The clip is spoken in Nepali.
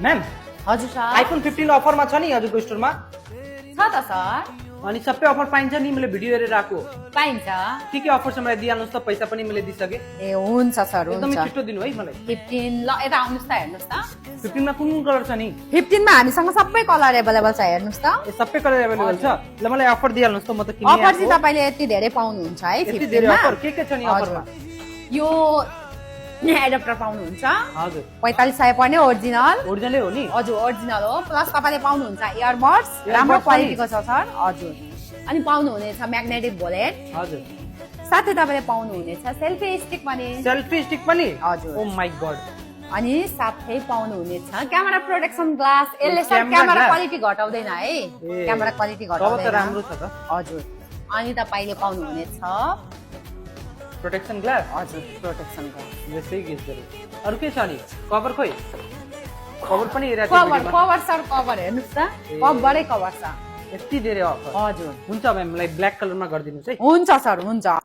म्याम हजुर सर आइफोन 15 अफरमा छ नि हजुरको स्टोरमा छ त सर अनि सबै अफर पाइन्छ नि मैले भिडियो हेरेर राखेको पाइन्छ के अफर छ मलाई दिइहाल्नुहोस् त पैसा पनि मैले दिइसके ए हुन्छ सर एकदमै हुन्छ छिटो दिनु है मलाई 15 ल यता आउनुहोस् त हेर्नुहोस् त 15 मा कुन कलर छ नि 15 मा हामीसँग सबै कलर एभाइलेबल छ हेर्नुहोस् त ए सबै कलर अवेलेबल छ ल मलाई अफर दिइहाल्नुहोस् त म त किन्ने अफर चाहिँ तपाईले यति धेरै पाउनुहुन्छ है यति 15 धेरै मा अफर के छ नि अफरमा यो एडाप्टर पाउनुहुन्छ हजुर 4500 पर्ने ओरिजिनल ओरिजिनलै हो नि हजुर ओरिजिनल हो प्लस तपाईले पाउनुहुन्छ इयरबड्स राम्रो क्वालिटीको छ सर हजुर अनि पाउनुहुनेछ म्याग्नेटिक बुलेट हजुर साथै तपाईले पाउनुहुनेछ सेल्फी स्टिक पनि सेल्फी स्टिक पनि हजुर ओ माय गॉड अनि साथै पाउनुहुनेछ क्यामेरा प्रोटेक्सन ग्लास यसले sir camera camera glass? Quality घटाउँदैन है ए, क्यामेरा क्वालिटी तब त घटाउँदैन राम्रो छ त हजुर अनि तपाईले पाउनुहुनेछ प्रोटेक्सन ग्लास हजुर प्रोटेक्सन ग्लास यसै गेस गरे अरु के छ नि कभर खोइ कभर पनि हेरेको थिएँ कभर भिडियोमा। कभर सर कभर हेर्नुस् त कभरै कभर छ यति धेरै अफर हजुर हुन्छ म्याम मलाई ब्ल्याक कलरमा गरिदिनुहोस् है हुन्छ सर हुन्छ